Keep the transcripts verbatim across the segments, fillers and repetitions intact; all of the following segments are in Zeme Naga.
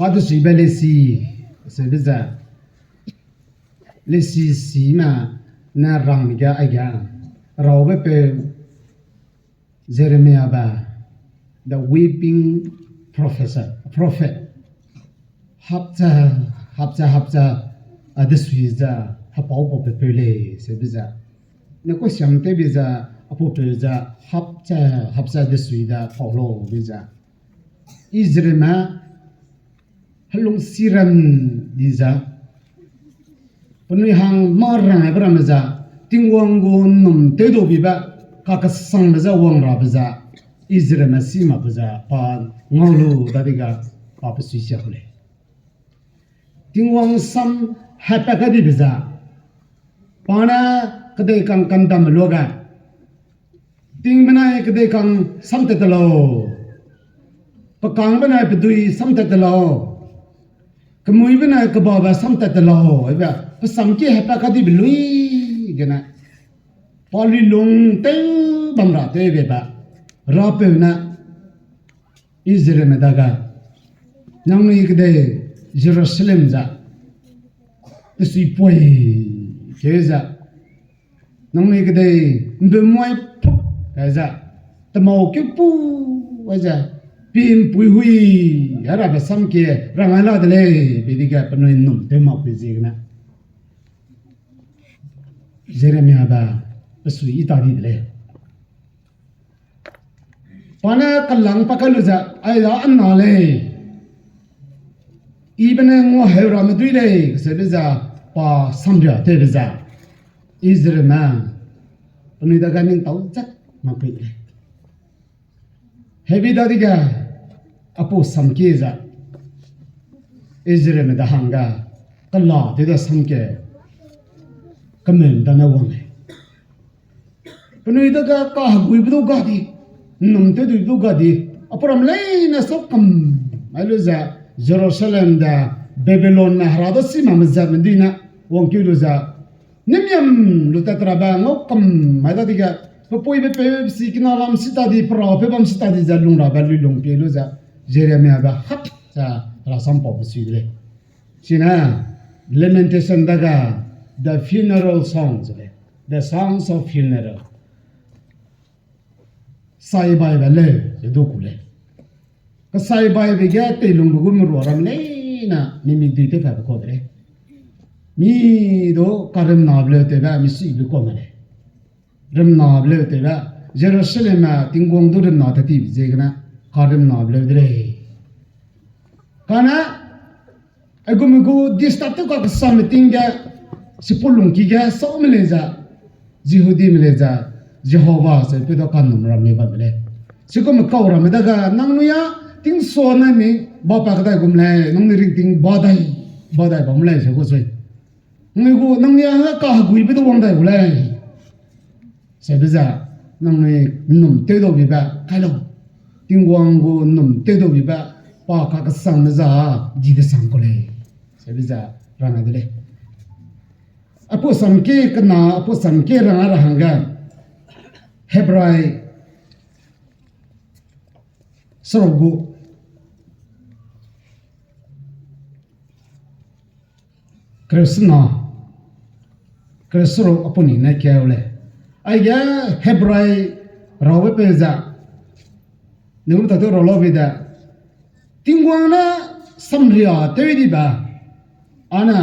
Pa desuibe lesi, seube ze, lesi sime ne rang ge aige, raube peu Jeremiabe, the weeping professor, prophet. Hapcha, hapcha, hapcha, a desui ze, hepau pau pe peu lei, seube ze. Ne kosiam tewbe ze, a pau peu ze, hapcha, hapcha desui de pau lo, be ze. Israelme, helung siran di ze, penui hang mâ rangbe ramme ze, Tingwang gu ’nnum tewdau bibe, kakesangbe ze wang rabe ze, Israelme si makbe ze, pa ngau lu dadege, pa pe sui sia ku lei. Tingwang sam hepa kadibe ze, pa ne kedei kang kandamme luage, ting benai kedei kang samtat te lau. Pe kang benai pe dui samtat te lau. Kemui benai kebabe samtat te lau. Ebe, pe sam kie hepa kadibe lui gene, pa luilung tew bam ra tewbe be, rapeu ne, Israelme dage, nangnui kedei Jerusalem ze, tesuipui keu ze, nangnui kedei ’mbemai puk kai ze, temau keu pu ai ze, pimpui hui, herabe sam kie rang ai la de lei, be dege penui ’nnum tew makbe ziegene, Jeremiabe, pe sui i ta di de lei. Pa ne kelang pa kai lu ze, ai da ’nna lei. I be ne nguaheu ramme dui lei, seube ze, pa samria tewbe ze, Israelme, penui dage ning tau zat mak pei lei. Hebi dadege, a pau sam kie ze, Israelme da hangge, kela tew de sam kie, kemeu dane wang lei. Penui dage kaheguibe du ga di, ’nnum tewdui du ga di, a pau ram leine sau kam, ai lu ze, Jerusalem de, Babylonme hera da si makme zatme dui ne, wangkeu lu ze, nimiam lu tat rabe ngau kam mai dadege, pe puibe peu si kena bam si ta di, pe rapeu bam si ta di ze lung rabe luilung pie lu ze, Jeremiabe hap ze hera sam paube sui de lei. Chine, Lamentation dage, the funeral songs lei, the songs of funeral. Saibaibe leu ze du ku lei. Kesaibaibe ge teilungbe gu merua ram leine mi mikdui tewpabe kau de lei. Mi du karemnabe leu tewbe misuibe kau me lei. Remnabe leu tewbe, Jerusalemme Tingwang du remna tat tibe ziegene, karemnabe leu de lei. Kane, aigum gu disturb tew kakesame ting ge, sipau lungki ge saume lei ze, Jehudime lei ze, Jehova ze peu da kanum ramme bam de lei. Chigum kau ramme dage, nangnui a, tingsua ne mi, ba pa kedai gum lei, nangnui ringting ba dai, ba dai bam lei ze gu sui. Nangnui gu, nangnui a hangge kaheguibe du wang dai gu lei. Seube ze, nangnui ’nnum tewdau bibe kai lau. Tingwang gu ’nnum tewdau bibe, pa kakesangme za, di desang ku lei. Seube ze, rang a de lei. A pau sam kie kena, a pau sam kie rang a ra hangge, Hebrai seruk gu, kereu sena, kereu seruk a pau ni ne keu lei. Aige Hebrai raube peu ze, neu ta tew ra lau bei de. Tingwang ne samria tew dibe, ane,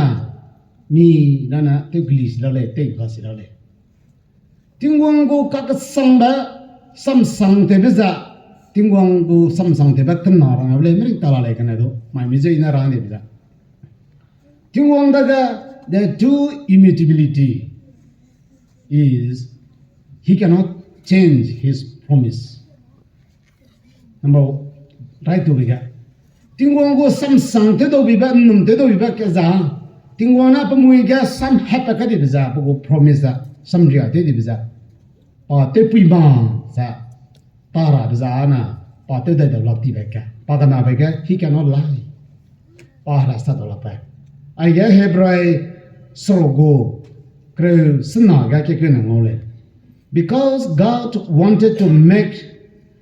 mi, nane tew keli si la lei, tew ka si la lei. Tingwang gu kakesangbe, samsang tewbe ze, Tingwang gu samsang tewbe kena rang lei, meringta la lei kane du, mai mi ze i ne rang dibe ze. Tingwang dage, the true immutability is, he cannot change his promise. Number, right to be ge. Tingwang gu samsang tewdau bibe, ’nnum tewdau bibe ke za. Tingwang ne pe mui ge sam hepa kadibe ze, pe gu promise ze, samria tew dibe ze. Pa tewpui ma ze, pa rabe ze ane, pa tew dai dau lak tibe ke. Pa kenabe ge, he cannot lie. Pa hera sa dau lak pe. Aige Hebrai seruk gu, kereu sena ge kekeu ne ngau lei. Because God wanted to make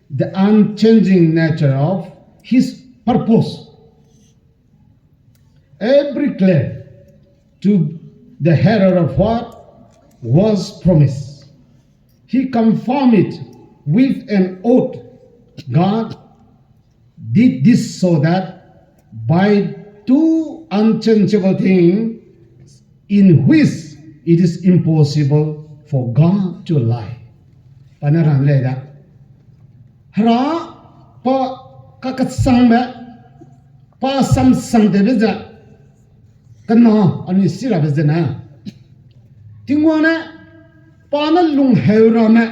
the unchanging nature of his purpose. every claim to the hearer of what was promised. He confirmed it with an oath. God did this so that by two unchangeable things in which it is impossible for God to lie. Pa ne rang lei da. Hera pa kakasangbe, pa samsang tewbe ze, kena anui si rabe zene, Tingwang ne pa ne lungheu ramme,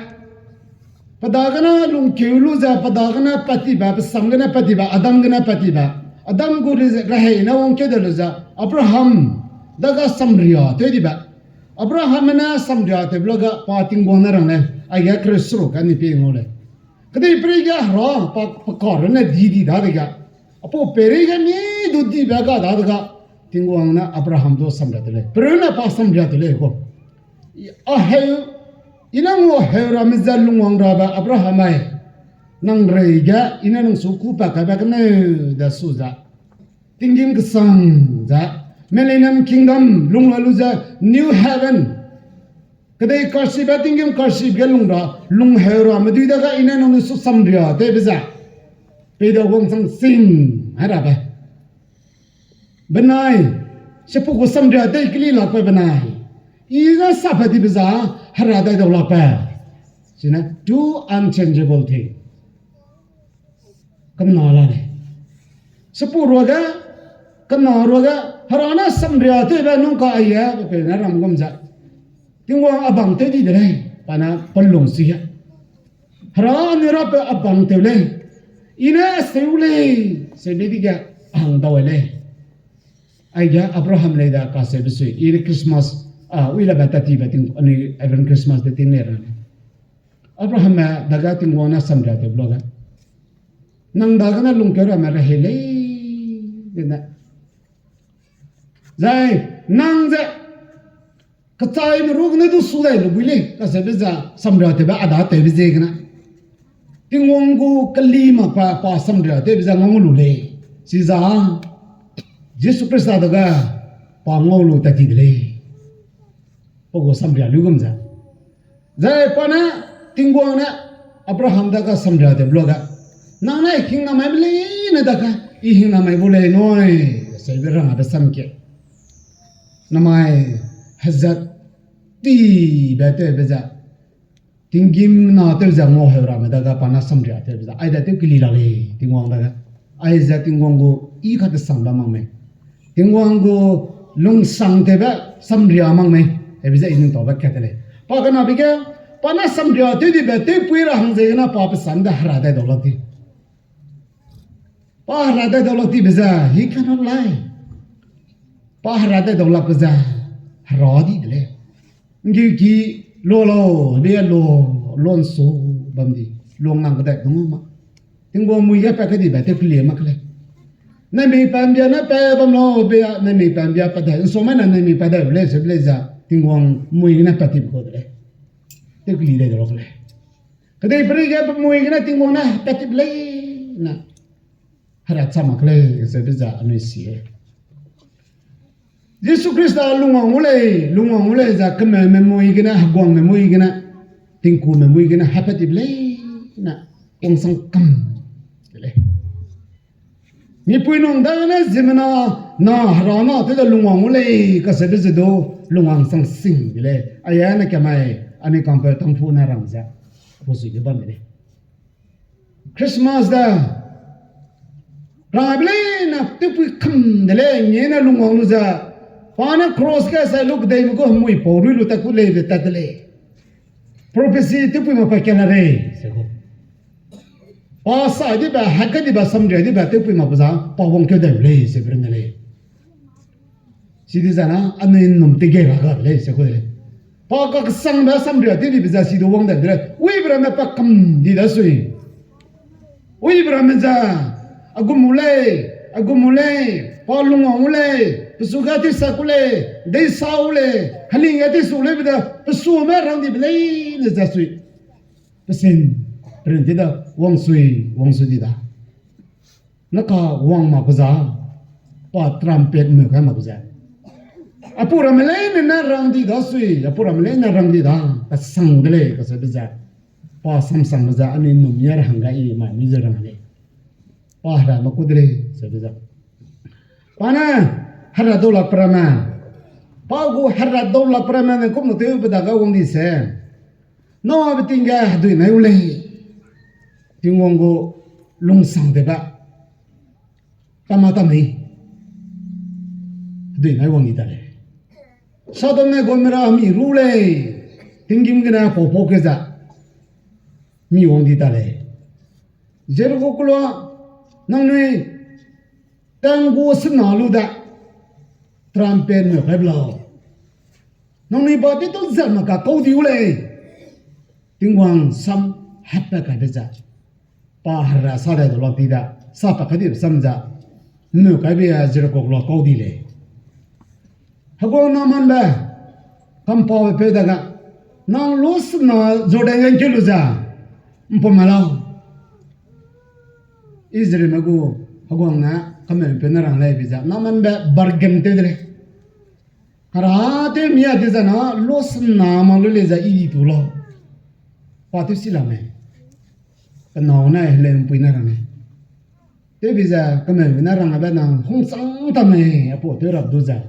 pe dagene lungkeu lu ze, pe dagene pat tibe, pe sam gene pat tibe, Adam gene pat tibe, Adam gu re-, rehei ne wangkeu de lu ze, Abraham dage samria tew dibe. Abraham ne samria tewbe lage pa Tingwang ne rang lei, aige kereu seruk ge ni pie ngau lei. Kedeiperei ge Hera pa, pe ka runne di di dadege, apau peirei ge mi du dibe ga dadege, Tingwang ne Abraham du samria tew lei. Perunne pa samria tew lei gu. I, a heu, i ne ngua heu ramme ze lungwang rabe Abraham ai, nang reige i ne nang su kûpat kaibe keneu de su ze, tinggîm kesang ze, Millennium Kingdom lung la lu ze, New Heaven, kedei karchibe tinggîm karchibe ge lung ra, lungheu ramme dui dage i ne nang su samria tewbe ze, peide wangchang sing hai rabe benai, chipau gu samria tei keli lakbe benai, i ne sapat dibe ze, Hera dai dau lakbe. Chine two unchangeable thing. Kena la lei. Chipau ruage, kena ruage, Hera ne samria tewbe nung ka aie, pe peu ne ram gum ze, Tingwang a bang tew di de lei, pa ne pe lung si ge. Hera anui rabe a bang tew lei. I ne seu lei, seube dige hang dau lei. Aige Abraham lei da kaseube sui, i ne Christmas, a, ui labe tat tibe ting, anui even Christmas de ting lei ra lei. Abraham me dage Tingwang ne samria tewbe lage, nang dagene lungkeu ramme rehei lei, dene. Zai, nang ze, kechaime ru gene du su dai lu bui lei, kaseube ze samria tewbe a da tewbe ziegene, Tingwang gu keli makbe pa samria tewbe ze ngau lu lei. Chiza, Jisu Khrista dage pa ngau lu tat ti de lei. Pa gu samria lu gum ze. Zai pa ne, Tingwang ne, Abraham dage samria tewbe lage, nang ne hingnamaibe leine dage, i hingnamai bu lei nui, seube rang abe sam ke. Namai hezat tibe tewbe ze, tinggîm na tew ze ngau heu ramme dage pa ne samria tewbe ze, aide tew keli la lei, Tingwang dage. Aize Tingwang gu i kadesangbe mak mei. Tingwang gu lungsang tewbe samria mak mei. Hebe ze i ning taube kat te lei. Pa kenabe ge, pa ne samria tew dibe tewpui ra hang ziegene pa pe sam de Hera dai dau lak di. Pa Hera dai dau lak dibe ze, he cannot lie. Pa Hera dai dau lakbe ze, Hera di de lei. Ngeuki, lo lau, be lo, lo nsu bam di, lo ngang kedai dungma. Tingwang mui ge pat kedibe tew keli mak lei. Naimik pa mbia ne pat bam lau, be naimik pa mbia pat dai, nsu mai na naimik pat dai lei, se lei ze, Tingwang mui gene pat tibe kau de lei. Tew keli dai de lak lei. Kedeiperei ge pe mui gene Tingwang ne pat tibe lei, na. Hera cha mak lei, seube ze anui si e. Jisu Khrista lungwang gu lei, lungwang gu lei ze kemeume mui gene, heguangme mui gene, tingkume mui gene, hepat tibe lei, na, wangsang kam de lei. Mipui nung dagene ziemmena, na Hera na tew de lungwang gu lei, kaseube ze du, lungwang sang sing de lei. Aia ne kemai, anui kangpeu tangpeu ne rang ze, apau sui ge bam de lei. Christmas de, raibe leine tewpui kam de lei, nge ne lungwang lu ze, pa ne cross ge sai lu kedeime gu hemui pau rui lu tat ku lei be tat de lei. Prophecy tewpui mak pa kena lei, se gu. Pa sa dibe, heka dibe, samria dibe, tewpui mak pe za, pa wangkeu dai lei, se be ne lei. Chidi zana, anui nnum tege ra ga de lei, se gu de lei. Pa kakesangbe samria tew dibe za si du wang dai de lei. Uibe ramme pa kam di da sui. Uibe ramme ze, a gum u lei, a gum u lei, pa lungwang u lei, pe su ga tewsak u lei, deisa u lei, heling ga tewsu lei be de, pe sume rang dibe leine ze sui. Pesin, perin ti da, wangsui, wangsui di da. Naka wang mak pe za. Pa trumpet meu kai mak ze, apu ramme leine ne rang di dasui, apu ramme leine rang di da, kasang de lei kaseube ze, pa samsangbe ze anui num ya ra hangge i mai mi ze rang lei. Pa hera me ku de lei seube ze, pa ne hera daulakpe ramme, pa gu hera daulakpe ramme ne kum lu tewbe dage wang di se, Noabe ting ge hedui nai u lei. Tingwang gu lungsang tewbe, tama tamei, hedui nai wang di ta lei. Sodom ne Gomorra mi ru lei. Tinggîm gene pau pau ke ze mi wang di ta lei. Jericho kelua, nangnui tang gu sena lu da, trumpet meu kai be lau. Nangnui ba tew tu zat mak ka kau di u lei. Tingwang sam hatpat kaibe ze, pa hera sa dai du lak di da, sa pa kai dibe sam ze, meu kaibe a Jericho kelua kau di lei. Heguang Naamanbe, kampaube peu dage, nang lu sena Jordan ge ngkeu lu ze, ’mpum ma lau. Israelme gu heguang ne kemeu'mpeu ne rang lei be ze Naamanbe bargain tew de lei. Hera tew mi a di ze na lu sena ma lu lei ze i di tu lau. Pa tew si la mei. Pe nâu ne heleu'mpui ne rang lei. Tewbe ze kemeu'mpeu ne rang be nang hungsang ta mei, apau tew rap du ze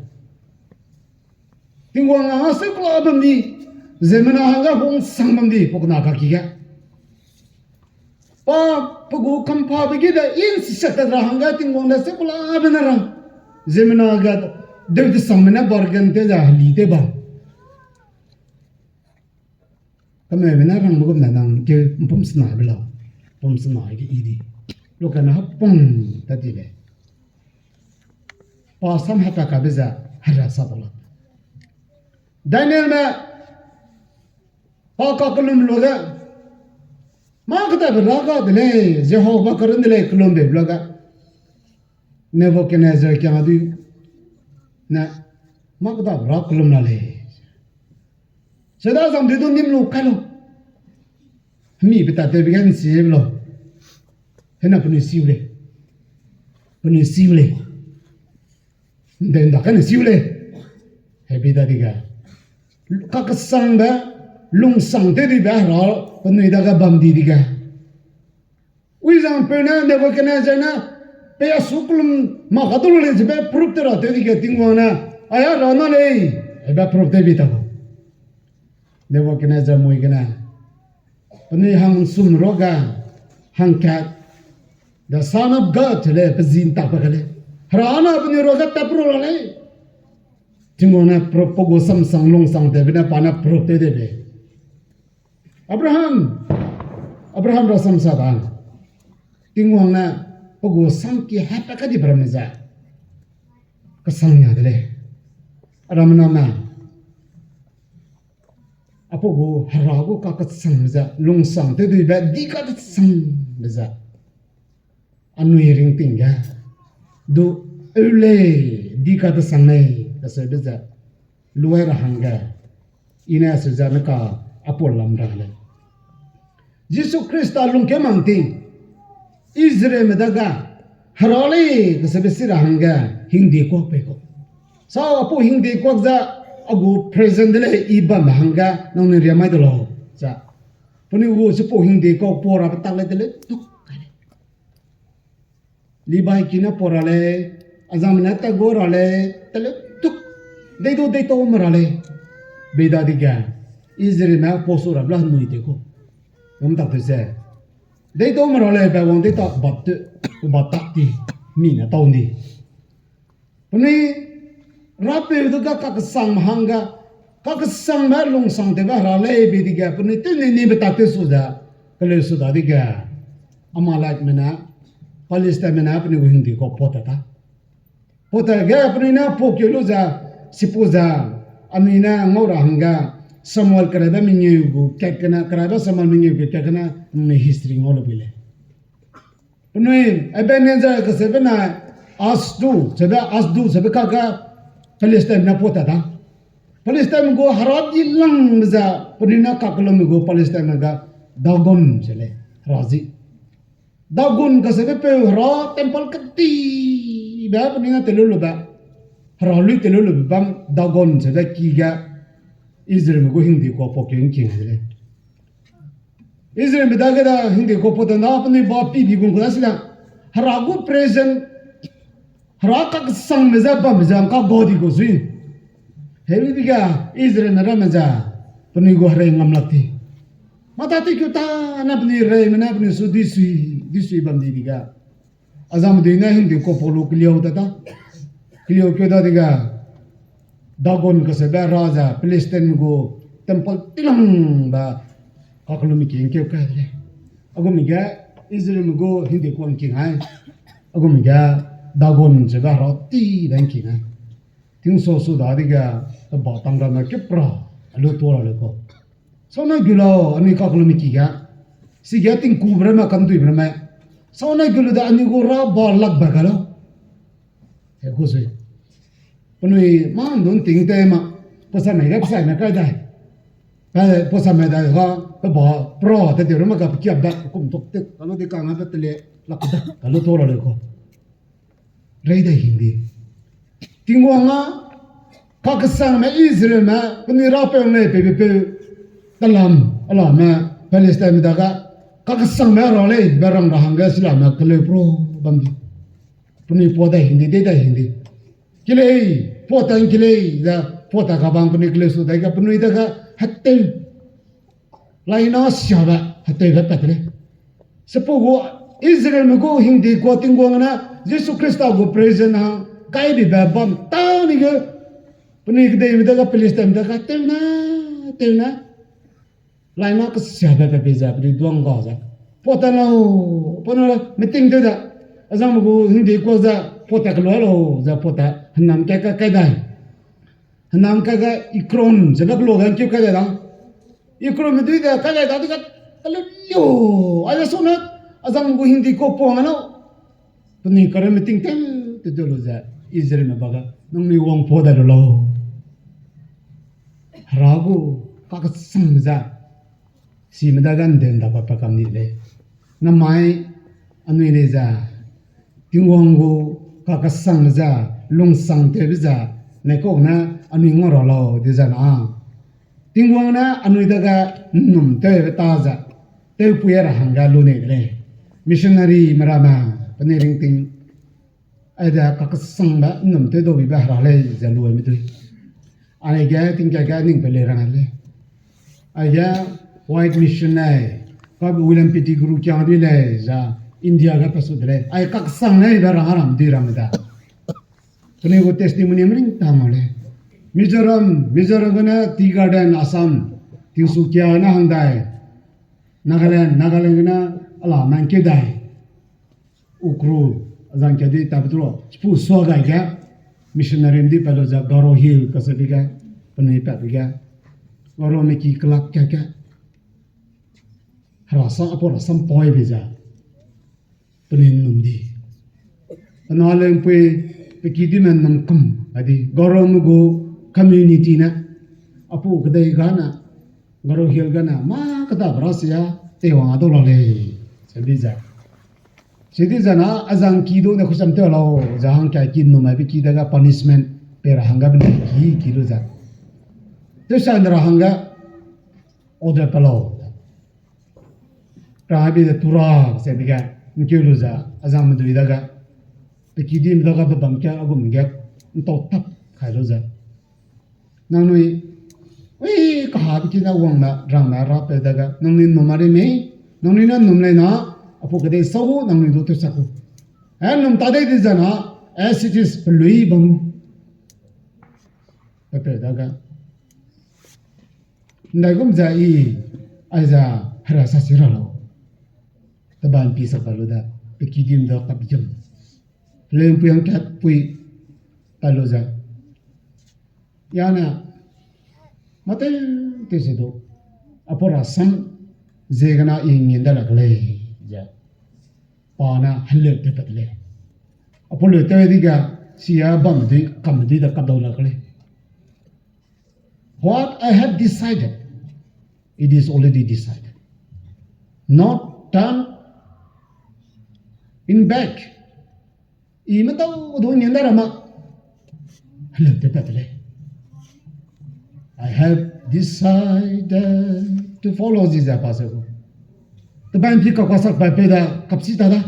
Tingwang a seu kela bam di, ziemmena hangge hungsang bam di, pau kena kaki ge. Pa, pe gu kampabe ge de insisak tat ra hangge Tingwang de seu kelabe ne rang. Ziemmena ge deu desangme ne bargain tew ze heli tew bam. Kemeu'mpeu ne rangbe gum ne nang keu ’mpum sena be lau. ’Mpum sena ge i di. Lu kane hapung tat di lei. Pa sam hatpat kaibe ze hera sa du la. Danielme pa kakellum lu ge, mâ kedabe ra ga de lei, Jehova karun de lei, kellumbe lu ge. Nebuchadnezzar kiang a du ne, mâ kedabe ra kellum la lei. Sede zam dui du nim lu kai lau. Hemi pe tat tewbe ge ’nsi be lau. Hena penui siu lei. Penui siu lei. ’Nde ’nda kane siu lei. Hebi dadege, kakesangbe, lungsang tew dibe hera penui dage bam di dege, Wizangpeu ne Nebuchadnezzar ne, pei a su kellum mak ka du lu lei chibe proof tew ra tew dege Tingwang ne, ai a ra na lei, hebe proof tew bi ta lau. Nebuchadnezzar mui gene, penui hangsum ruage, hangkat, the Son of God lei, pe zi ’ntakbe ge lei. Hera ne penui ruage tat ru ra lei. Tingwang ne proof pe gu samsang lungsang tewbe ne pa ne proof tew de lei. Abraham, Abraham rasam sa da. Tingwang ne pe gu samki hapa kadibe ramme ze kesang nia de lei. Aram name, apau gu hera gu kakesangbe ze, lungsang tewdibe di kakesangbe ze, anui ringting ge du eu lei, di kakesang lei, kaseube ze, luai ra hangge, i ne seu ze ne ka apau lam ra lei. Jisu Khrista lungkeu mang ting, Israelme dage, hera lei kaseube si ra hangge, hingde kuak pei kau. Sa apau hingde kuak ze, a gu present de lei i bamme hangge, nangnui riamai de lau, ze. Penui gu chipau hingde kau pau rabe tak lei de lei, tuk kai lei. Levi ki ne pau ra lei, azangme ne tat gu ra lei, teleu tuk, dei du deitau me ra lei. Bei dadege, Israelme pau su rabe la henui tew kau. Gum tak tew ze, deitau me ra lei, pe wang deita bat te, bat tak ti, mi ne tau ndi. Penui rapeu du ga kakesangme hangge, kakesangme lungsang tewbe hera lei bei dege, penui tew nei nibe tak tew su ze, keleu su dadege, Amaleikme ne, Philistiame ne penui gu hingde kau pau tat ta. Pau tat ge penui ne pau keu lu ze, sipau ze, anui ne ngau ra hangge, Samuel kerabe mengeu gu kat gene, kerabe Samuel mengeu gu kat gene, anui history ngau lu bui lei. Penui Ebenezer kaseube ne Asdu, seube Asdu, seube kage Philistine ne pau tat da. Philistine gu hera di langbe ze, penui ne kakellumbe gu Philistine ga Dagon se lei, hera zi. Dagon kaseube peu hera temple kedibe Penui ne teleu lube, Hera lui teleu lube bam Dagon ze da ki ge Israelme gu hingdi kua pau keu ngking de lei. Israelme dage da hingdi kua pau da na penui ba pi di gung ku da si da. Hera gu present, Hera kakesangme ze bamme ze ngka ga di kau sui. Heli di ga Israelme ramme ze penui gu herei ngam lak ti. Mata ti keu ta na penui reime ne penui su di sui, di sui bam di di ga. Azangme dui ne hingdi kua pau lu keliau ta ta. Keliau keu da di ga. Dagon kaseube ra ze Palestine gu temple tilangbe kakellumki ngkeu kai de lei. A gum ge Israelme gu hingdi kua ngking ai. A gum ge Dagon zebe hera ti de ngking ai. Tingsau su da di ga, pe ba tang ramme kepra, a lu tuâ ra lei kau. Sauna gu lau, anui kakellumki ga. Sige tingkube ramme, kanduibe ramme. Sauna gu lu da anui gu ra ba lakbe ga lau. He ku sui. Penui mâ ndun ting te ma, pe same ge pe same kai dai. Pe, pe same dai ga, pe ba, pra, te de ramme ga pe kiap da, kum tok te, ka lu di kangge pe tele, lak da, ka lu tuâ ra lei kau. Rei dai hingdi. Tingwang â, kakesangme Israelme, penui rapeu lei peibe peu, talam, alame, Palestineme dage, kakesangme ra lei, be rang ra hangge silame keleu pro bam di. Penui pau dai hingdi, dei dai hingdi. Kelei, pau ta kelei, ze, pau ta kabang penui keleu su dai ga, penui dage, heteu. Laina siabe, hetewbe pat de lei. Sipau gu Israelme gu hingdi kua Tingwang ne Jisu Khrista gu present hang kai dibe bam tani ge, penui kedeime dage Palestineme dage tew ne, tew ne. Laina kesiabe pe pe ze, penui duang ga ze. Pau ta lau, pau na meeting tew ze. Azangme gu hingdi kua ze, pau ta kelua lau, ze pau ta hênam ka ka kai dai. Hênam ka ga Ekron, zebe kelua ga ngkeu kai dai da. Ekronme dui de kai dai da di ga, kaleu liu, aide sune, azangme gu hingdi kua pau nge lau. Penui kare meeting tew, tew de lu ze, Israelme ba ga, nangnui wangpau dai lu lau. Hera gu kakesang ze, sime dage nden da pa pa kam ni lei. Namai anui lei ze, Tingwang gu kakesang ze, lungsangtewbe ze, naikau ne anui ngau ra lau di ze na. Tingwang ne anui dage nnum tewbe ta ze, tewpui ra hangge lu nei de lei. Missionaryme ramme, penui ringting, aide kakesangbe nnum tew dau bibe hera lei ze lu aime dui. Aige tingkai ge ning pe lei rang lei. Aige White Mission lei, ka William Pettigrew kiang dui lei ze India ge pesu de lei. Ai kakesang lei be rang ram dui ramme da. Penui gu testimony meringtang lei. Mizoram, Mizoram gene tea garden, Assam, tingsu kia ne hang dai. Nagaland, Nagaland gene ala man keu dai. Ukhrul, azang kia di tabe tu ro, chipu sua gai ge, missionary ndi pat lu ze Garo Hill kasebi ge, penui patbe ge, Garome ki kelak ka ge, herasam, apau rasam poi be ze, penui nnum di. Pena leumpui, pe kidime nnum kam, adi, Garome gu community ne, apau kedei gane, Garo Hill gane, mâ kedabe ra sia, teiwang a dau la lei, sebi ze. Sidi ze na, azang ki du ne kusam tew lau, ze hangka ki nnum aibe ki dage punishment, pe ra hangge penui ki, ki lu ze. Tewsa ne ra hangge, order pe lau. Ra bi ze tura, sebi ge, nkeu lu ze, azangme dui dage. Pe kidime dage pe bam ke, a gum ge, ntau tap kai lu ze. Nangnui, ui, kahabe ki ne wangme, rangme, rapeu dage, nangnui nnum a ri mei, nangnui ne nnum lei na, apau kedei sau gu, nangnui du tewsak gu. E, nnum ta dei di ze na, as it is, pelui bam gu. Pepeu dage. Ndaigum ze i, aize, hera sa si ra lau. Teban pi sak ba lu de, pe kidim da kap jam. Leumpui hangkat pui, pa lu ze. Yane, mâ tew tew se du, apau rasam ziegene i ngin da lak lei, ze. Pa ne heleu tew pat lei. Apau leu tew di ga, sia bamme dui, kamme dui da kap dau lak lei. What I have decided, it is already decided. Not turn in back. I metau du ngin da ra ma. Heleu tew pat de lei. I have decided to follow Jesus, pastor gu. Tebai ’mpi kau kasak pat peu da, kapchi ta da.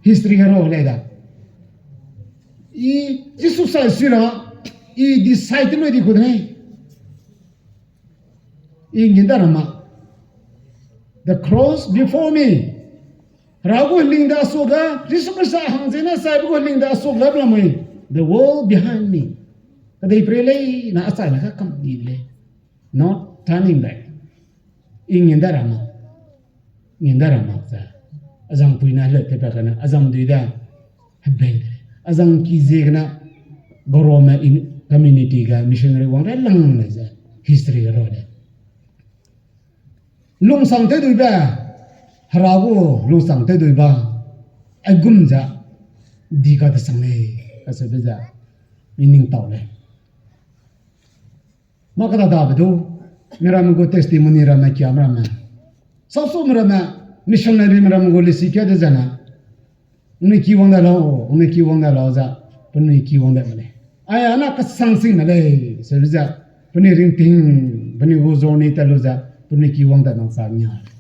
History ge ro lei da. I Jisu sai sui ra, i decide tew lui di ku de lei. I ngin da ra ma. The cross before me. Hera gu heling da suage, Jisu Khrista hang zene saibe gu heling da suage lamui. The world behind me. Kedeiperei leine achaine kakam di de lei. Not turning back. I ngin da ra ma. Ngin da ra mak ze, azangpui ne heleu tew pat kane, azang dui da, hebei de lei. Azang ki ziegene, Garomme in community ge missionary wang ra lang lei ze, history ge ra lei. Lungsang tewduibe, Hera gu lungsang tewduibe, aigum ze, di kadesang lei, kacheube ze, meaning tau lei. Mâ kedadabe du, miramme gu testimony ramme kiame ramme. Sasome ramme, missionary miramme gu lesi kia de zene. Nui ki wang da lau, nui ki wang da lau ze, penui ki wang da me lei. Aia na kesang sing me lei, seube ze, penui ringting, penui gu journey tat lu ze, penui ki wang da nang sa nia lei.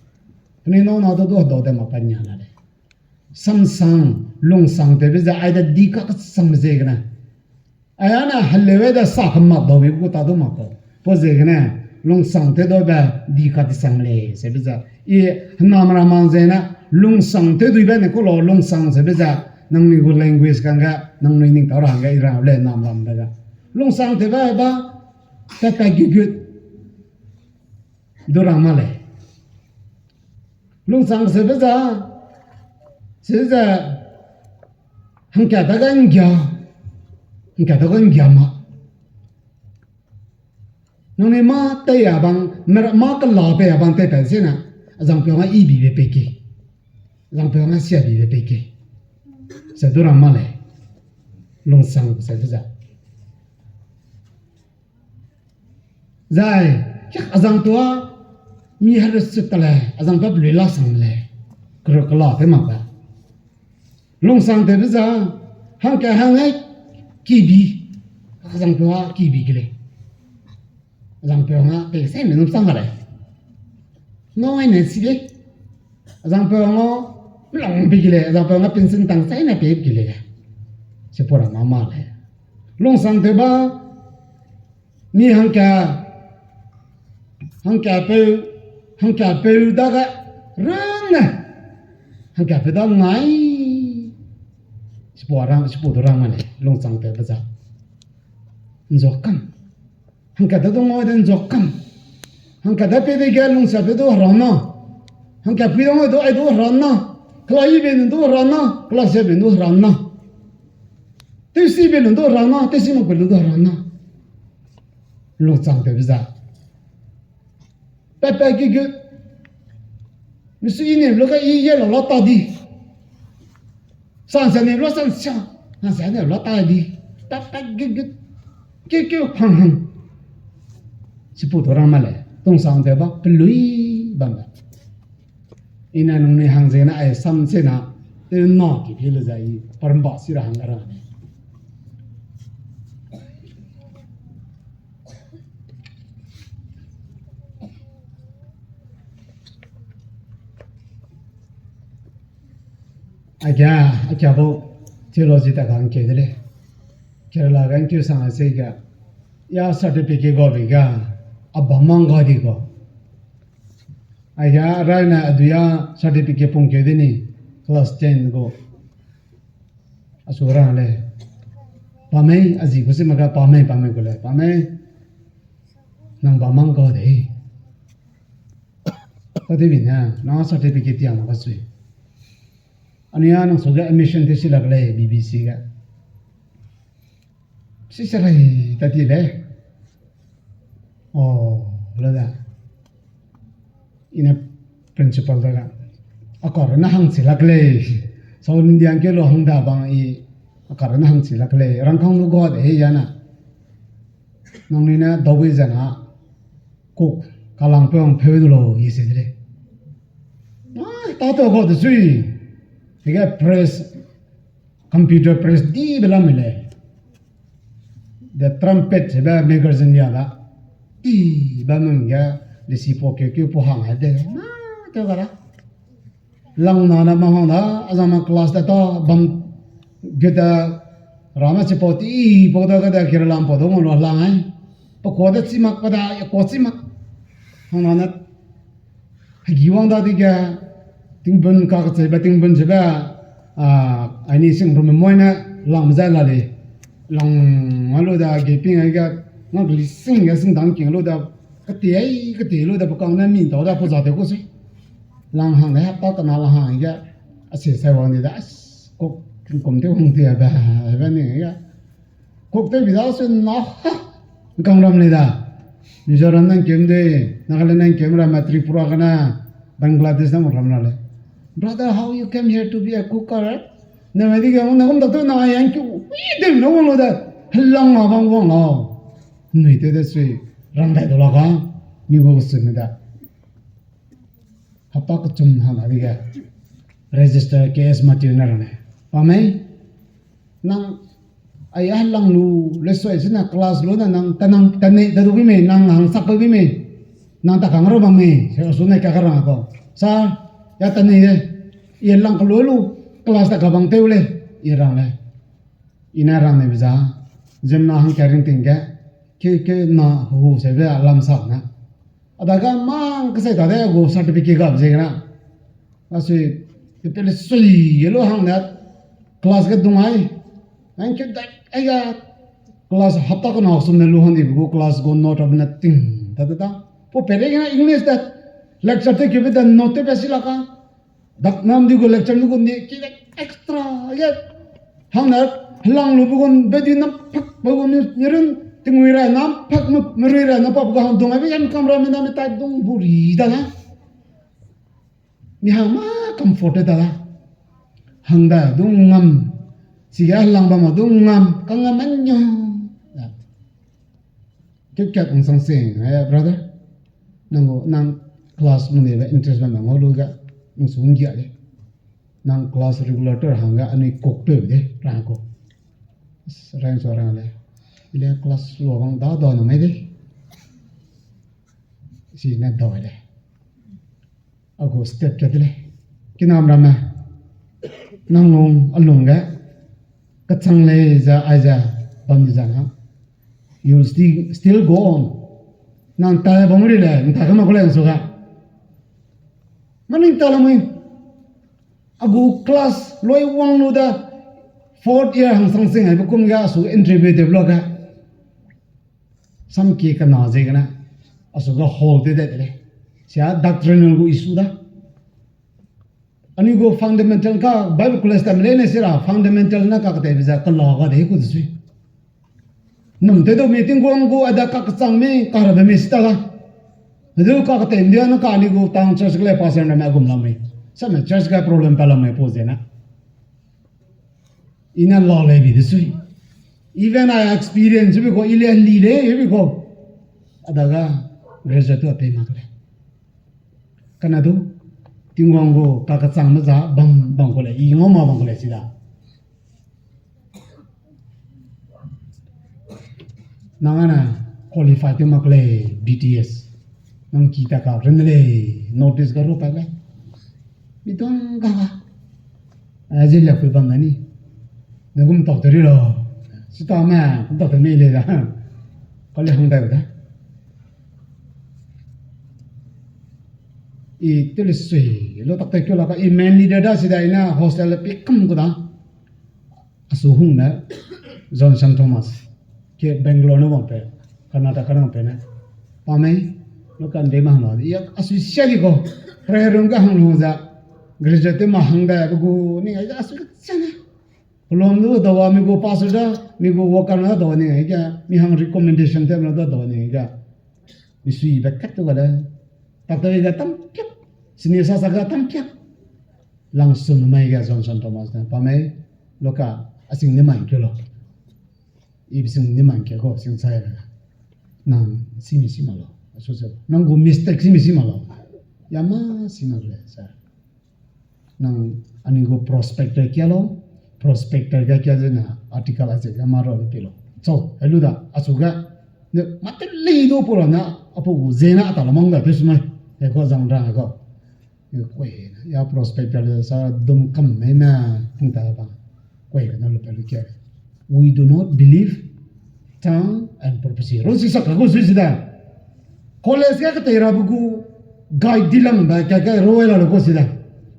Penui nâu na du du hedau de mak pa nia la lei. Samsang, lungsang tewbe ze, aide di kakesangbe ziegene. Aia na heleu de sa kemak daube gu ta du mak ta. Pau ziegene, lungsang tewdaube di kadesang lei, seube ze. I henam ra mang zene, lungsang tewduibe ne ku lau lungsang seube ze, nangnui gu language kangge, nangnui ning tau ra hangge, i ra le henam ram de ga. Lungsang tewbe ba, tatpat gutgut du rang ma lei. Lungsang seube ze, seube ze, hangkat dage ’nggia, hangkat dage ’nggia ma. Nangnui mâ tei a bang, mera mâ kela pei a bang tei pat sena, azangpeu nga i bibe pei ke. Azangpeu nga sia bibe pei ke. Se du rang ma lei. Lungsang seube ze. Zai, azangpeu a, mi hereu sut ta lei, azangpeu pelui la sang lei. Kereu kela tew mak ba. Lungsang tewbe ze, hangkat hang ai, kibi, azangpeu a kibi ke lei. Azangpeu nga pei sai ne num sang ga lei. Nâu ai ne si lei. Azangpeu nga, lang pei ke lei, azangpeu nga pension tang sai ne pei ke lei. Chipau ra ma ma lei. Lungsang tewbe, mi hangka, hangkapeu, hangkapeu dage runne, hangkapeu da ngai. Chipau rang, chipau du rang ma lei, lungsang tewbe ze. ’Nzuakam. Hangkat da du ngau de ’nzuakam. Hangkat da pei de ge lungsangpeu du hera na. Hangkatpui da ngau du ai du hera na. Kelayibe nun du hera na. Kelasiabe nun du hera na. Tewsibe nun du hera na. Tewsimakbe nun du hera na. Lungsang tewbe ze. Patpat gutgut. Misui ne lu ga i ye la la ta di. Sansa ne lu sansa. Sansa ne lu ta di. Patpat gutgut. Keu keu hang hang. Chipau du rang ma lei. Lungsang tewbe pelui bam da. I ne nangnui hang ziegene ai sam sena, tew na ki pi lu ze i, paramba si ra hang ra ne. Aige, aige bau theology ta kangkeu de lei. Kerala ga ngkeu sang a se ga, ya certificate ga be ga, a bam mang ga di ga. Aige, raine a du ya certificate pungkeu de ni, class ten gu. A su ra lei. Pa mei, a zi gu si ma ga pa mei, pa mei gu lei. Pa mei, nang bam mang ga de. Ka de bi ne, nang certificate tia ma ka sui. Anui a nang su ge admission tewsi lak lei, B B C ge. Sise rai ta ti lei. O, la da. I ne principal da ga. A kar ne hangchi lak lei. South Indian ke lu hang da bang i a kar ne hangchi lak lei. Rangkâng lu ga de hei ya na. Nangnui ne dau wi ze na. Kuk, kalangpeu hang pheu du lau, i se de lei. Ai, ta tau ga de sui. Hege press Computer press dibe lamui lei. The Trumpet hebe magazine ya da. Dibe mung ge, lesi po keu keu po hang hai de. Ma, te ga da. Lang na na ma hang da, a zang ma class da ta, bam ge da, rama chi po ti, po da ga da, kira lam po do mo lo lang ai. Pa ko da chi mak, pa da, ya ko chi mak. Hang na na, hegi wang da di ge, tingbun ka ka chebe, tingbun chebe, a, aini sing rumme moi ne, lang zai la le. Lang a lu da, ge ping ai ga, ngak li sing ga sing dang king lu da, kati ai, kati lu da, pa kang na mi tau da, pa za te ko si. Lang hang da, hapta ka na lang hang ga, a se sai wang di da, as, kok, tingkum te hung ti a ba, ba ni ga. Kok te bi da su na, ha, kang ram le da. Mizoram nang kem de, Nagaland nang kem ram, Tripura ka na, Bangladesh nang ram na le. Brother, how you came here to be a cooker? Na me di ga, na kum da tu na yang ki, wi de no wang lo da. Helang ma bang wang lo. Nui te de sui, ram dai do la ga, mi wo su me da. Hapta kechum hang a di ga. Register K S Matthew na rang ne. Pa mei, nang ai a lang lu, le soi sina class lu na nang, ta nang, ta nei, ta du bi mei, nang hang sak pe bi mei. Nang ta kang ro bang mei, se su na ka ka rang ko. Sa, ya ta nei de. I lang ka lu lu, class ta ka bang teu le, i rang le. I na rang ne be za, zem na hang ka ring ting ge, ke, ke na hu se be a lam sak na. A da ga mang ka sai ta de, a gu certificate ga be ze na. A sui, te pe le sui, ye lu hang ne, class ga dung ai. Ang ke da, ai ga, class hapta ka na sum ne lu hang di be gu class gu note of nothing. Ta ta ta. Po pe re ga na English da, lecture te ke be da note te pe si la ka. Dak nam di gu lecture nu gu ni ki le extra ye. Hang na, helang lu bu gun be di nam phak bu gun ni, ni run, tingui ra nam phak mu, mu rui ra na pa bu ga hang dung ai be yan kam ra me na me tai dung bu ri da na. Ni hang ma comfort da da. Hang da dung ngam. Si ga helang ba ma dung ngam, ka ngam an yo. Keu kat ang sang sing, eh, brother. Nang gu, nang class mu ne ba interest ba ma ngau lu ga, nang su nggia de. Nang class regulator hang ga anui kok peu de, rang ko. Rang so rang le. Ile class lu bang da da no me de. Si na da de. A gu step kat de le. Kinam ramme. Nang lung, a lung ge. Kachang lei za, ai za, bam di za na. You will still, still go on. Nang ta bam ri le, nang ta ka ma ku le nang su ga. Ma ning ta la mui. A gu class loi wang lu da fourth year hang sang sing ai bu kum ga a su interview de vlog ga. Sam ki ka na ze ga na. A su ga hall de de de le. Sia doctrinal gu issue da. Anui gu fundamental ka Bible college tam le ne sira fundamental na ka kate biza ka la ga de ku de sui. Num te do meeting guang gu ada ka kachang me ka ra be me sita ga. Hadu ka kate India na ka anui gu town church le pastor na me gum la me. Sa me church ga problem pa la me po ze na. I na la le bi de sui. Even I experience bi ko, i le li le bi ko. Ada ga graduate tu a pei mak le. Kana du, Tingwang gu kakachang meza bam bam ku lei, i ngau ma bam ku lei sida. Nang ana qualify tew mak lei, B T S. Nang ki ta ka ren lei, notice ga ru pa lei. Mi tuang ga ga. A, zi lak pui bam na ni. Ne gum tak te ri lo. Sita ma, gum tak te mi lei da. Ka le hang dai da. I te le sui, lo tak te keu la ka, i main leader da sida i na hostel le pi kam ku da. A su hung ne, Johnson Thomas, ke Bangalore ne wang pe, Karnataka ne wang pe ne. Pa mei, lo kan de ma hang lo, ya a su sia di ko, prayer room ga hang lo za, graduate ma hang da, bu gu, ni ga a su sia ne. Kolom lu da wa mi gu pastor da, mi gu worker na da wa ni ga, mi hang recommendation te na da da wa ni ga. Mi sui ba kat tu ga le. Tak ta ga tam kyak, sini sa sa ga tam kyak. Lang sun mai ga Johnson Thomas na, pa mei, lo ka, a sing ni mai kyo lo. I sing ni mai kyo ko, sing sai ga. Nang simi si ma lo. A su se, nang gu mistake simi si ma lo. Ya ma si ma le, sa. Nang ani gu prospect te kia lo, Prospector ge kia zene article a ze ge ma ra le pi lo. So, helu da, a su ge, ne, mate lei du pu ra na, a pu gu zene a ta la mang da, te su mai. E ko zang ra ko. Koi, ya prospector le sa dum kam mei me, hung ta ba. Koi ga na lu pe lu kia. We do not believe tongue and prophecy. Ro si sak ka gu sui si da. College ga ka tei ra bu gu guide di lang da, ka ka ro la lo ko si da.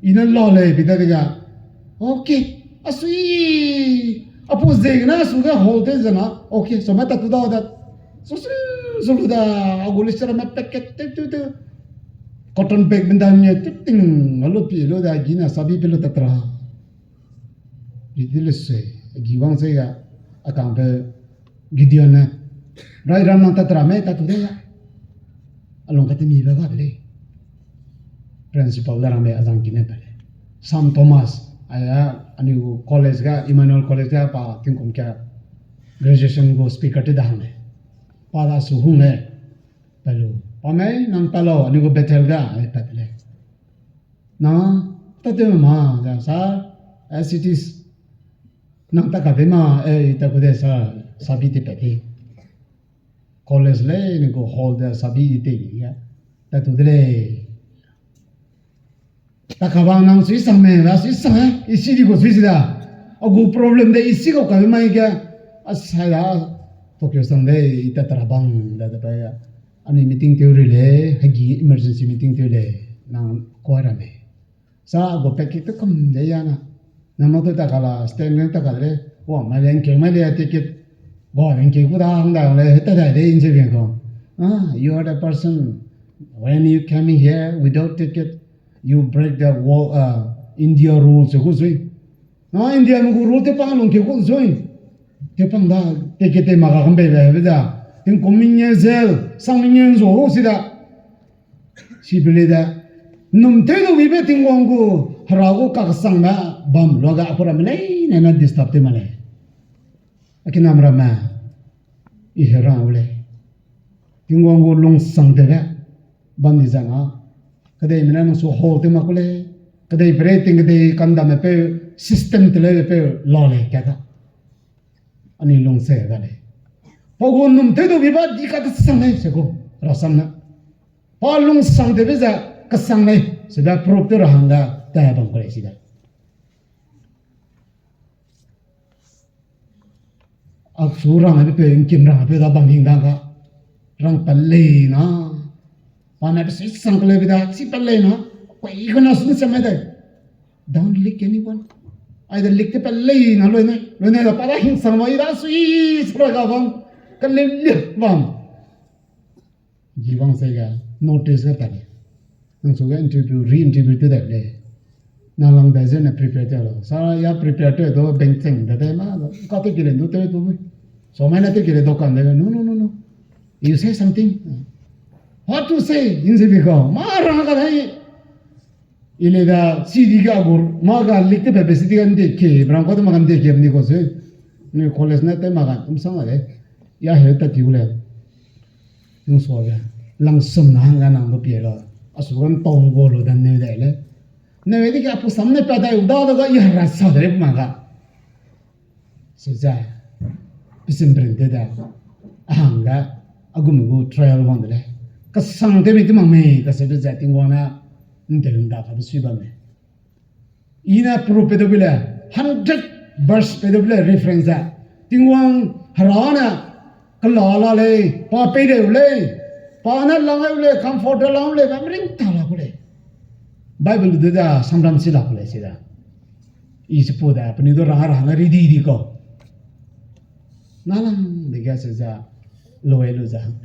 Ina la le bi da de ga. Okay, a sui. A pu ze na su ga hall te ze na. Okay, so ma ta tu da da. So su, su lu da, a gu le sera ma packet te tu te. Cotton bag benda mie tu ting, a lu pi lu da, gi na sabi pe lu ta tra. Ri di le se, gi wang se ga, a kang pe Gideon ne, rai ram nang ta tra me ta tu de ya. A lung ka te mi ba ga de lei. Principal da rang me a zang ki ne pa le. Sam Thomas, a ya, a ni gu college ga, Emmanuel College ga, pa tingkum kia graduation gu speaker te da hang le. Pa da su hung le. Pa lu. Pa mei, nang pa lo, a ni gu Bethel ga, a pa le. Na, ta te ma, za sa, as it is. Nang ta ka de ma, e, ta ku de sa, sabi te pa de. College le, ni gu hall de sabi te bi ya. Ta tu de le. Ta ka bang nang sui sang me, la sui sang e, i si di gu sui si da. A gu problem de i si gu ka mai ge, a sai da, Tokyo sang de, i ta ta ra bang da da pa ya. Ani meeting teu ri le, hagi emergency meeting teu le, nang kua ra me. Sa a gu packet te kam de ya na. Nang ma tu ta ka la, statement ta ka de le, wa, mai le ngke, mai le ticket, wa, ngke ku da hang da le, ta da de in se bi ko. Ah, you are the person, when you coming here without ticket, you break the wo-, uh, India rules, ku sui. Na India me gu rule te pang lung ke ku sui. Te pang da, te ke te ma ga kambe be be da. Tingkum mingeu zel, sang mingeu zo ru si da. Si pe le da. Num tew du wibe Tingwang gu, hera gu kaksang na, bam lua ga akura me lei, ne na disturb te ma lei. A kinam ramme, i herang u lei. Tingwang gu lungsang tewbe, bam di zang a. Kedei mena nang su hall te mak ku lei. Kedei pere ting kedei kandam me peu, system te lei peu, la lei ka da. Ani lungse da lei. Pa gu num tew du bi ba di ka kesang lei se gu, rasam na. Pa lungsang tewbe ze kesang lei, se da proof te ra hang da, ta bam ku lei si da. A su rang a pe peu, ngkim rang a peu da bam hing da ga. Rang pa lei na. Pa na pe sui sang ku lei be da, si pa lei na. Koi ko na sun se mai de. Don't lick anyone. Ai da lick te pa lei na loi ne. Loi ne da pa da hing sang mai da sui sura ga bam. Ka lei lei bam. Gi wang se ga notice ga ta lei. Nang su ga interview, re-interview te da lei. Nang lang da zene prepare te lo. Sa ya prepare te do beng cheng da de ma. Ka te kile du te du. So mai na te kile dokan de. No, no, no, no. You say something. What to say? In se bi ko. Ma rang ka dai. I le da si di ga gur. Ma ga lik te pe pe si di ga nde ke. Brang ko te ma ga nde ke ni ko se. Ni college na te ma ga tum sang a de. Ya he ta ti u le. Nung sua ge, langsum na hangge nang du pie la, a su gan tau ngua lu dan neu dai le. Neu di ge a pu sam ne pa dai u da da ga i hera sa de le mak ga. Su ze, pisim prin te da, a hangge, a gum gu trial wang de le. Kasang te mi te mak mei, ka se be ze Tingwang na, nde nda ka be sui bam me. I ne proof pe dau bi le, hundred verse pe dau bi le reference a. Tingwang hera ne, kela la lei, pa pei deu lei, pa ne lang eu lei, comfort lang lei, ba mring ta la ku lei. Bible du da, samram si la ku lei si da. I se pu da, peni du rang rang ready di ko. Na lang de ga se za, lo e lu za hang.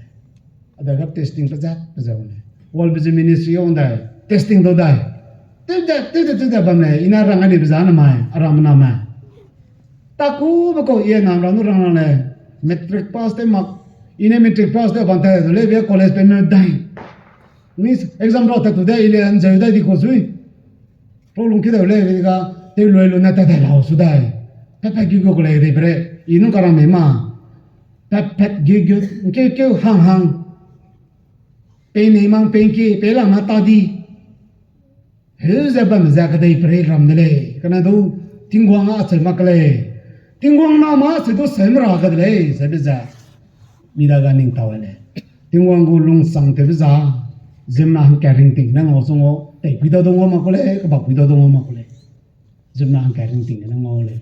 A da ga testing pe za, pe za ne. World Vision Ministry ong dai, testing do dai. Te da, te da, te da bam ne, i na rang ani pe za na mai, a rang na mai. Ta ku be ko, i na rang nu rang na ne. Matric pass te mak, i ne matric pass te ban ta do le be college pe me dai. Ni exam ra ta tu de, i le an zeu dai di ko sui. Pro lung ki dau le, i ga, te lui lu na ta dai lau su dai. Pet pet gi gu ku lei de bre, i nu ka rang me ma. Pet pet gi gi, keu keu hang hang. Pei nei mang pei ki, pei lang na ta di. Heu ze bam ze kedei pere ram de lei. Kane du, Tingwang a cheu mak ke lei. Tingwang na ma cheu du seu mera ga de lei, ze be ze. Mi da ga ning tau lei. Tingwang gu lungsang tewbe za, ziemmena hangkat ringting ne ngau sung o, tei pui da du ngau mak ku lei, kebak pui da du ngau mak ku lei. Ziemmena hangkat ringting ne ngau lei.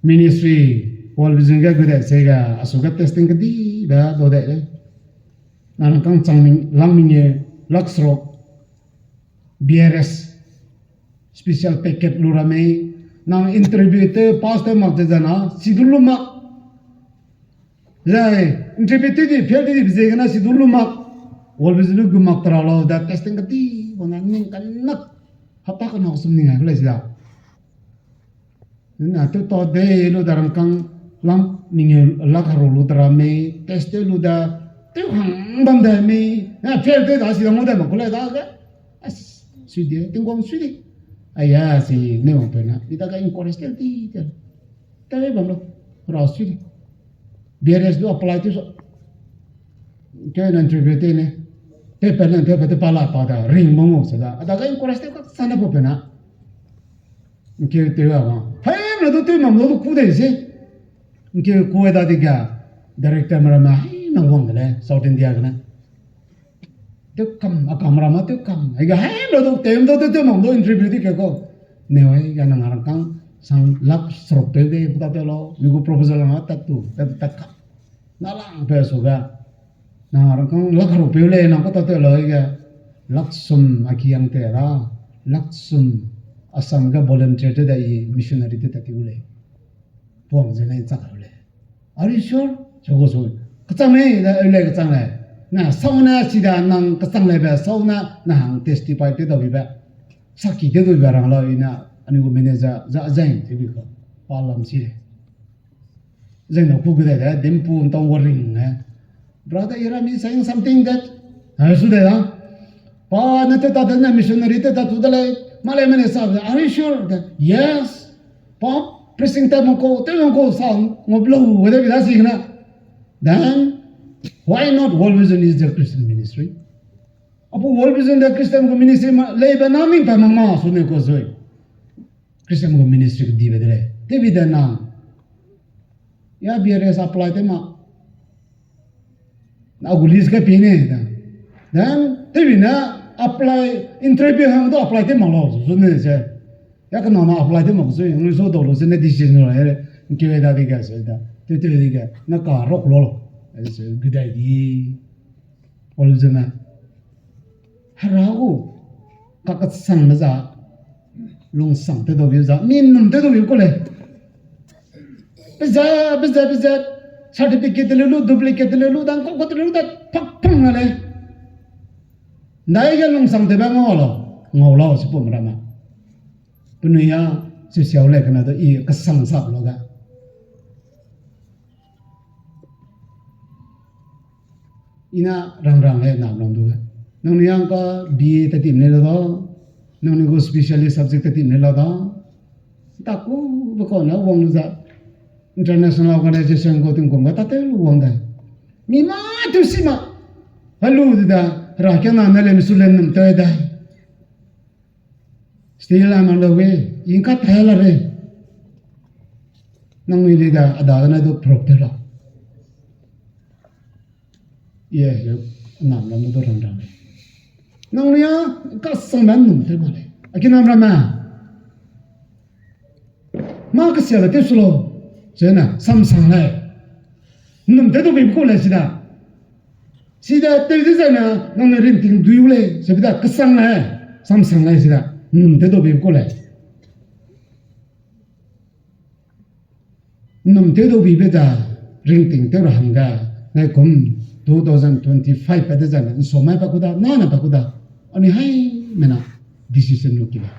Ministry, World Vision ge gu de se ga, a su ga testing kedibe dau de lei. Na rangkâng chang ming, lang ming e, lak seruk, B R S, special package lu ra mei, nang interview te pass te mak ze zena, si du lu mak. Zai, interview te di, fail te di, be ze gena si du lu mak. World Vision lu gu mak tera lau, da testing kedi, wana ning kanak, hapta kanak sum ning ai, ku lei si da. Na tew ta de lu da rangkâng lang ning e lak heru lu tera mei, test te lu da, tew hang bam de mei, na fail te da si da ngau de mak ku lei da ge. As, sui de, Tingwang sui de. Aya, si ne wang pe na, mi da ga encourage te di de. Tew bam lu, ra sui de. B R S du apply tew sa. Ke na interview te ne. Tew pe ne, tew pe te pa la pa da, ring bam lu se da. A da ga encourage tew kak sa ne pa pe na. Nkeu tew a ma. Hai, na du tew mam lu du ku de se. Nkeu ku da di ga. Director mera ma, hai, na wang de lei, South India gene. Tew kam, a kam ra ma tew kam. Ai ga, hai, na du tew, tew, tew, tew mam du interview di ke ko. Ne, ai ga, nang rangkâng sang lak seruk tew de, ku ta tew lau. Mi gu proposal lang a tat tu, tat, tat kam. Na lang pe su ga. Na rangkâng lak heru peu lei, nang ku ta tew lau, ai ga. Lak sum a ki yang te ra. Lak sum Assam ga volunteer te da i missionary te ta ti u lei. Puang ze ne chak u lei. Are you sure? Cheu gu su. Kachang lei, da, eu lei kachang lei. Na, sau na, si da nang kachang lei be, sau na, na hang testify te dau bi be. Saki te dau bi be rang lau i na, anui gu manager, za, zai, te bi ko. Pa lam si lei. Zai na ku gu de, de, dim pu ntau wa ring, eh. Brother Hiram is saying something that, eh, su de da. Pa ne te ta de ne missionary te ta tu de lei, ma lei me ne sa de, are you sure? De, yes. Pa preaching te mong ko, te mong ko sa, ngop lau, we de bi da si na. Then, why not World Vision is the Christian ministry? Apu World Vision de Christian gu ministry ma, lei be na ming pa ma ma, su ne ko sui. Christian gu ministry ke di be de lei. Te bi de na. Ya B R S apply te ma. Na gu list ke pi ne da. Then, te bi na apply, interview hang du apply te ma lau, su ne se. Ya kena na apply te ma ku sui, ngi so dau lu se ne decision la, eh, nke da di ga se da. Te te di ga, na ka rok lo lo. Eh, se gu dai di. Ol ze na. Hera gu, kakasang me za, lungsang te dau bi za, mi num te dau bi ku lei. Peze, peze, peze, certificate te le lu, duplicate te le lu, dan kau kau te le lu, dan pak pang na lei. Ndai ge lungsang te be ngau lau, ngau lau, se pum ra ma. Penui a, se siau lei kena du, i kasang sa lo ga. I na rang rang lei na lam du. Nangnui ang ka B A te tim lei la da. Nangnui gu specialist subject te tim lei la da. Ta ku be kau na wang lu za. International organization gu tingkum ga ta te lu wang da. Mi ma tu si ma. Halu di da. Ra kia na na lem su lem num te da. Still I'm on the way. Ingka tela re. Nangnui leader a dagene du prop te la. Ye, ye, nam lam du rang rang. Nangnui a kasang ban num te ma le. A ki nam ram ma. Ma kesiabe te su lo. Zena, samsang le. Num te du bi ku le sida. Sida tew de zai na, nang ne ringting dui u lei, se bi da kesang lei, samsang lei sida, num tew dau bi ku lei. Num tew dau bi be da, ringting tew ra hangge, nai kum two thousand twenty-five pa de zai na, nsomai pa ku da, na na pa ku da, ani hai mena decision lu ki lei.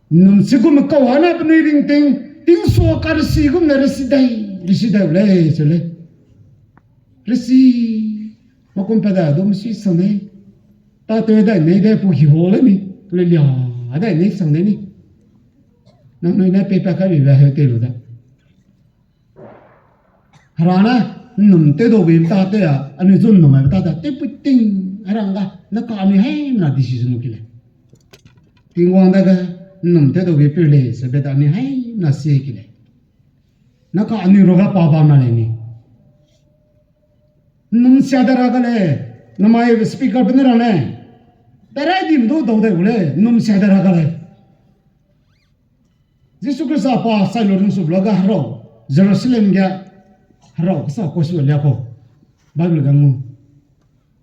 Num si kum kau hana penui ringting, tingso ka resi gum ne resi dai, resi dai u lei, se lei. Resi, makum pa da dum si sang nei. Ta tew dai nei de pu hi ho le ni, le lia, dai nei sang nei ni. Nangnui ne pei pa kai bi be heu te lu da. Hera ne, num tew dau bi ta tew a, anui zun num ai ta da, tew pu ting, hera nga, na ka anui hai na decision lu ki lei. Tingwang da ga, ’Nnum tew dau bi peu lei, sebe da ni hai na sie ki lei. Na ka anui ruga pa ba na lei ni. ’Nnum sia da ra ga lei, namai speaker pe ne ra lei. Perai dim du dau dai gu lei, ’nnum sia da ra ga lei. Jisu Khrista pa sai lu ringsu la ga herau, Jerusalem ge herau kesa kau su lia kau. Bible ga ngu.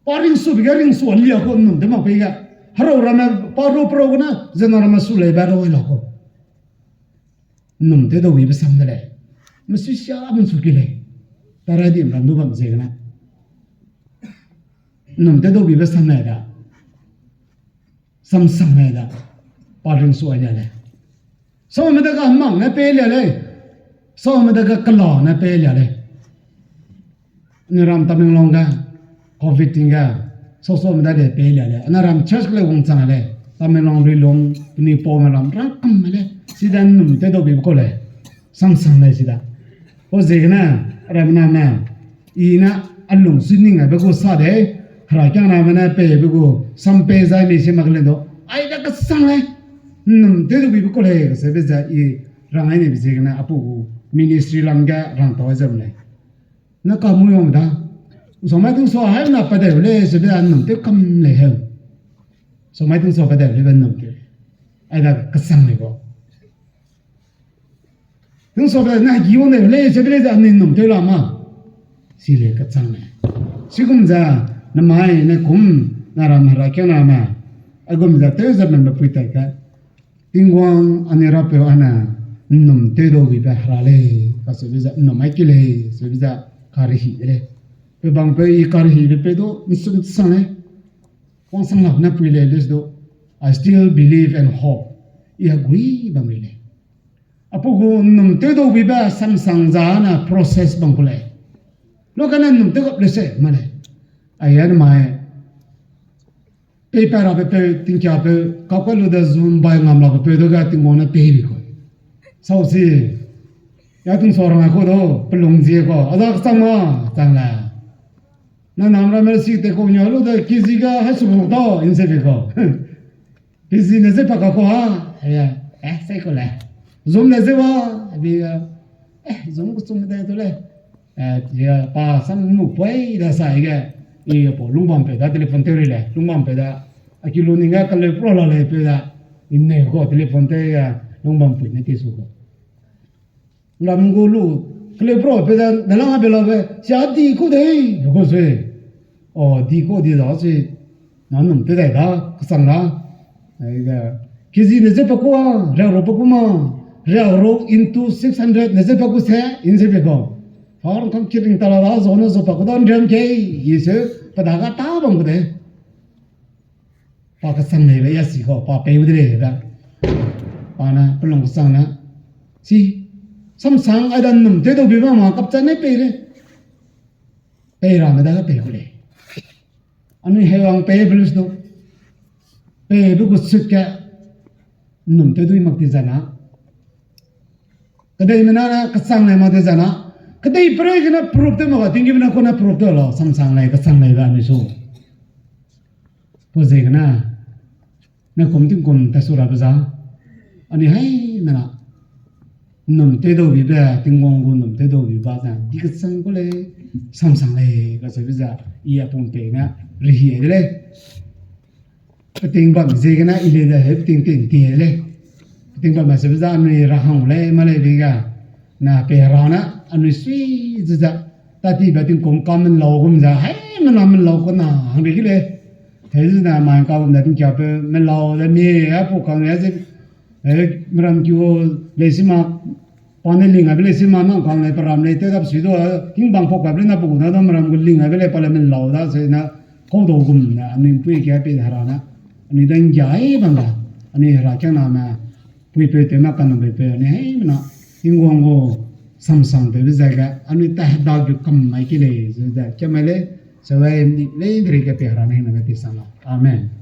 Pa ringsu bi ga ringsu a lia kau ’nnum tew mak pei ga. Herau ramme pa ru perau gene, zena ramme su lei ba rau la kau. ’Nnum tew dau bibe sam de lei. Mesui sia ben su ki lei. Perai dim ram du bam ziegene. ’Nnum tew dau bibe sam lei da. Samsang lei da. Pa ringsu a lia lei. Saume dage hemang ne pei lia lei. Saume dage kela ne pei lia lei. Anui ram Tamenglong ge, covid ting ge, sau saume dage pei lia lei. Anui ram church ke lei wangchang lei. Tamenglong, Rilung, penui paume ram, ram kam lei. Sida ’nnum tew dau bibe kau lei. Samsang lei sida. Pau ziegene, ramname, i ne a lung su ning aibe gu sa de, herakiangname ne peibe gu, sam pei zai mi si mak lei du. Aide kesang lei. ’Nnum tew dau bibe kau lei, kaseube ze i rang ai nebe ziegene, apau gu ministry lam ge rang tau zam lei. Na ka mui wang da. Samai tung sa hai na pa deu lei, sebe ’nnum tew kam lei heu. Samai tung sa pa deu lei be ’nnum tew. Aida kesang lei gu. Tung sa pa na gi wang de lei, sebe lei ze anui ’nnum tew la ma. Si lei kechang lei. Chigum ze, namai ne kum, na ram herakiangname. Aigum ze tew ze membe pui tai ka. Tingwang anui Rapeu ane, ’nnum tew dau bibe hera lei, kaseube ze ’nnum ai ki lei, seube ze karehî de lei. Pe bang peu i karehîbe peu du ’nsum sang lei. Wangsang lak ne pui lei lei du. I still believe and hope. I hegui bam ri lei. Apau gu ’nnum tew dau bibe samsang za ne process bam ku lei. Lu kane ’nnum tew gap lei se ma lei. Aia namai peipat rabe peu, tingkiapeu, kakoi lu de zun bai ngam lakbe peu du ga Tingwang ne pei bi kau. Sau si, ya tung sa rang ai kau du, pelung zie kau, a za kechang ma, chang la. Na nam ramme si te kau nia lu de, kezi ga hai su bu ta, ’nse bi kau. Kezi ne ze pa ka kau ha, eh, sei kau lei. Zun ne ze wa, bi, eh, zun kechum de tu lei. Eh, pa sam nu poi da sa ge, i pau lungbampeu da telephone tew ri lei, lungbampeu da, a ki lu ning ga keleu pro la lei peu da, i ne kau telephone tew ge, lungbampui ne ti su kau. Ram gu lu, keleu pro peu da, ne lang a be la be, sia di kau de, kau sui. O, di kau di da sui, na ’nnum tew dai da, kechang da. Kezi ne ze pa ku a, riak ru pa ku ma, riak ru into six hundred ne ze pa ku se, ’nse bi kau. Farm kam kiring ta la da, zau ne zau pa ku da, ’nriam kei, i se, pe da ga ta bam ku de. Pa kechang leibe ya si kau, pa pei u de leibe. Pa ne, pelung kechang ne. Si, samsang aida ’nnum tew dau bibe ma kapcha ne pei lei. Pei ramme dage pei ku lei. Anui hewang pei be lu du. Peibe gu sut ge ’nnum tew dui mak di zana. Kedeimena ne kechang lei mak di zana. Kedei perei gene proof tew mak ga, tinggîmena kau ne proof tew lau, samsang lei, kechang leibe anui su. Pau ziegene, ne kum tingkum ta su rabe za. Anui haimena ’nnum tew dau bibe, Tingwang gu ’nnum tew dau bibe za. Di kechang ku lei, samsang lei, kacheube za. I a pum pei ne, rehî ai de lei. Peting bam ziegene i lei de heu peting ting ting lei. Peting bam ma sebe za anui ra hang lei, ma lei bi ga. Na pe hera ne, anui sui ze za. Tatibe tingkum ka menlau gum za, haimena menlau kena hangbe ki lei. Hezena mai ka gum da tingkiapeu, menlau de mi, a pu kang lei ze, eh, meram ki gu lei si ma, pa ne ling aibe lei si ma, nang kang lei, peram lei, tew dap sui du, hingbang pau kap lei na pe gu na da, meram gu ling aibe lei, pa lei menlau da, se na, kau dau gum ne, anui ’mpuî kia pei hera ne, anui da ’nggiai bam da, anui herakiangname, puipeu tew ma kanambe peu, anui haimena, Tingwang gu samsang tewbe ze ge, anui ta heda gu kam mai ki lei, ze ze, kia mai lei, sewai ni lei, ’nderi ge pei hera ne hingna ge pei sang lau. Amen.